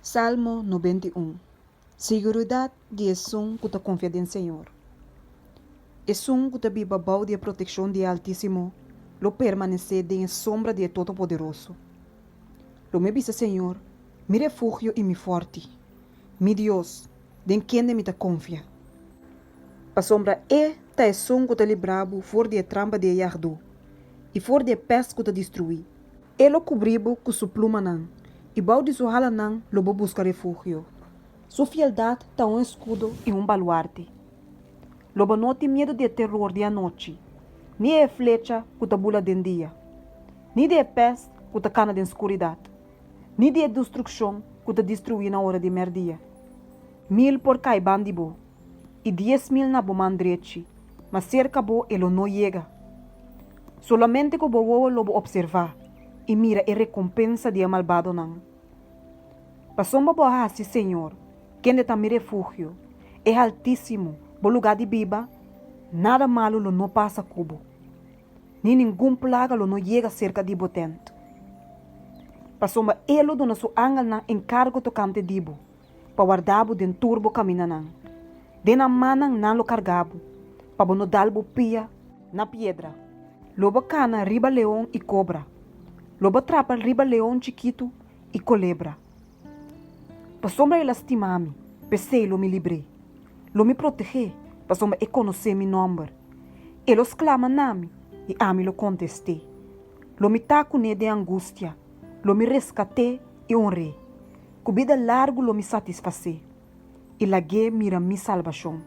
Salmo 91. Siguridat di esun ku ta konfia den Señor. Esun ku ta biba bou di e protekshon di e Altísimo lo permanesé den e sombra di e Todopoderoso. Lo mi bisa Señor, Mi refugio i mi fòrti, mi Dios, den kende mi ta konfia. Pasobra E ta esun ku ta libra bo for di e trampa di e yagdó i for di e pèst ku ta destruí. E lo kubrí bo ku su plumanan, i bou di su halanan lo bo buska refugio. Su fieldat ta un eskudo i un baluarte. Lo bo no tin miedu di e teror di anochi, ni e flecha ku ta bula den dia, ni di e pèst ku ta kana den skuridat, ni di e destrukshon ku ta destruí na ora di mèrdia. Mil por kai ban di bo, i 10,000 na bo man drechi, ma serka bo e lo no yega. Solamente ku bo wowo lo bo opservá i mira e rekompensa di e malbadonan. Pasobra bo a hasi Señor, kende ta mi refugio, e Haltísimo, bo lugá di biba, nada malu lo no pasa ku bo, ni ningun plaga lo no yega serka di bo tènt. Pasobra E lo duna su angelnan enkargo tokante di bo, pa warda bo den tur bo kamindanan. Den nan mannan nan lo karga bo, pa bo no dal bo pia na piedra. Lo bo kana riba leon i kobra, lo bo trapa riba leon chikitu i kolebra. Pasobra el a stima mi, p'esei lo mi libr'é. Lo mi proteg'é, pasobra e konosé mi nòmber. E lo sklama na mi, i ami lo kontest'é. Lo mi ta kuné den angustia, lo mi reskat'é i honr'é. Ku bida largu lo mi satisfasé i lag'é mira mi salbashon.